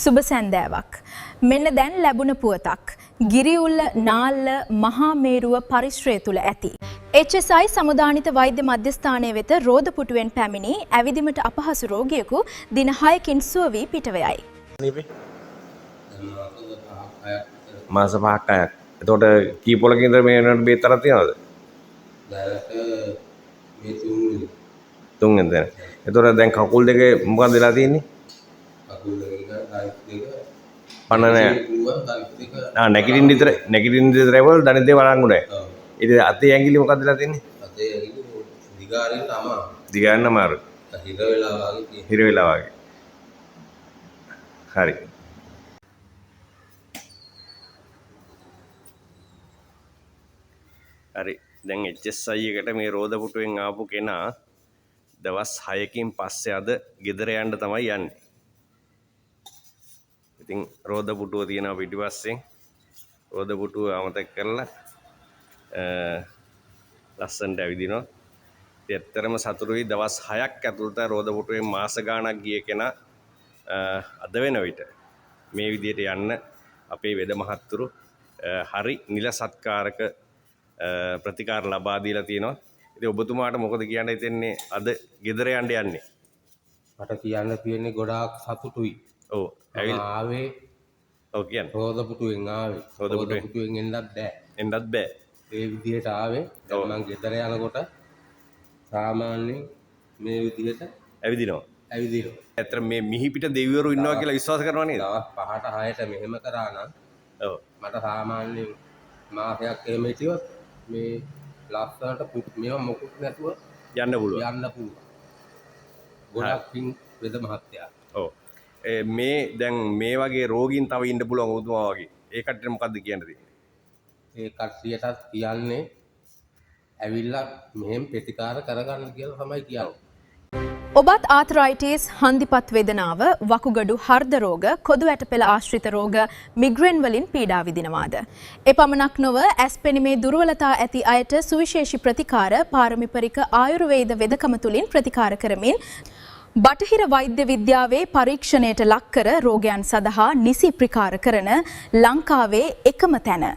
සුබ සැන්දෑවක්. මෙන්න දැන් ලැබුණ පුවතක්. ගිරිඋල්ල නාල්ල මහා මේරුව පරිශ්‍රය තුල ඇති. HSI සමුදානිත වෛද්‍ය මධ්‍යස්ථානය වෙත රෝද පුටුවෙන් පැමිණි ඇවිදීමට අපහසු රෝගියෙකු දින 6කින් සුව වී පිටව යයි. මාස 5ක් 6ක්. එතකොට කී පොලකින් ඉඳලා මේ වෙනකොට බේත් අරන් තියනවද? දැනට මේ තුන්වෙනි. තුන්වෙනි දැන. එතකොට දැන් කකුල් දෙකේ මොකක්ද වෙලා තියෙන්නේ? කකුල් දෙක නිකන් දනිස් දෙක පණ නෑ. පුළුවන් දනිස් දෙක. ආ නැගිටින්න විතර නැගිටින්න විතර ඇවල් දනිස් දෙක වළංගු නෑ. ඔව්. ඉතින් අතේ ඇඟිලි මොකක්ද වෙලා තියෙන්නේ? අතේ ඇඟිලි දිගාරින්න අමාරුයි. දිගාරින්න අමාරුයි. හිර වෙලා වගේ තියෙනවා. හිර වෙලා වගේ. හරි. හරි. දැන් HSI එකට මේ රෝද පුටුවෙන් ආපු කෙනා දවස් 6කින් පස්සේ අද ගෙදර යන්න තමයි යන්නේ. ඉතින් රෝද පුටුව තියෙනවා පිටිපස්සෙන්. රෝද පුටුව අමතක කරලා ලස්සනට ඇවිදිනවා. ඉතින් ඇත්තටම සතුටුයි දවස් 6ක් ඇතුළත රෝද පුටුවෙන් මාස ගාණක් ගිය කෙනා අද වෙන විට මේ විදියට යන්න අපේ වෙද මහත්තුරු හරි නිල සත්කාරක ප්‍රතිකාර ලබා දීලා තියෙනවා. ඉතින් ඔබතුමාට මොකද කියන්න හිතෙන්නේ අද ගෙදර යන්න යන්නේ? මට කියන්න තියෙන්නේ ගොඩාක් සතුටුයි. ඔව්. ඇවිල්ලා ආවේ. ඔව් කියන්න. රෝද පුටුවෙන් ආවේ. රෝද පුටුවෙන් එන්නත් බෑ. එන්නත් බෑ. ඒ විදිහට ආවේ. දැන් මං ගෙදර යනකොට සාමාන්‍යයෙන් මේ විදිහට ඇවිදිනවා. ඇවිදිනවා. ඇත්තට මේ මිහිපිට දෙවිවරු ඉන්නවා කියලා විශ්වාස කරනවා නේද? දවස් 5ට 6ට මෙහෙම කරා නම් ඔව්. මට සාමාන්‍යයෙන් මාසයක් එහෙම හිටියොත් මේ ලස්සනට මේවා මොකුත් නැතුව යන්න පුළුවන්. යන්න පුළුවන්. ගොඩක් පිං වෙද මහත්තයා. ඔව්. මේ දැන් මේ වගේ රෝගීන් තව ඉන්න පුළුවන් ඔබතුමා වගේ. ඒ කට්ටියට මොකද්ද කියන්න තියෙන්නේ? ඒ කට්ටියටත් කියන්නේ ඇවිල්ලා මෙහෙම ප්‍රතිකාර කරගන්න කියලා තමයි කියන්නේ. ඔබත් ආතරයිටිස්, හන්දිපත් වේදනාව, වකුගඩු හර්ද රෝග, කොඳු ඇටපෙළ ආශ්‍රිත රෝග, මිග්‍රේන් වලින් පීඩා විඳිනවාද? එපමණක් නොව ඇස් පෙනීමේ දුර්වලතා ඇති අයට සුවිශේෂී ප්‍රතිකාර පාරමිපරික ආයුර්වේද වෙදකම තුලින් ප්‍රතිකාර කරමින් බටහිර වෛද්‍ය විද්‍යාවේ පරීක්ෂණයට ලක් කර රෝගයන් සඳහා නිසි ප්‍රතිකාර කරන ලංකාවේ එකම තැන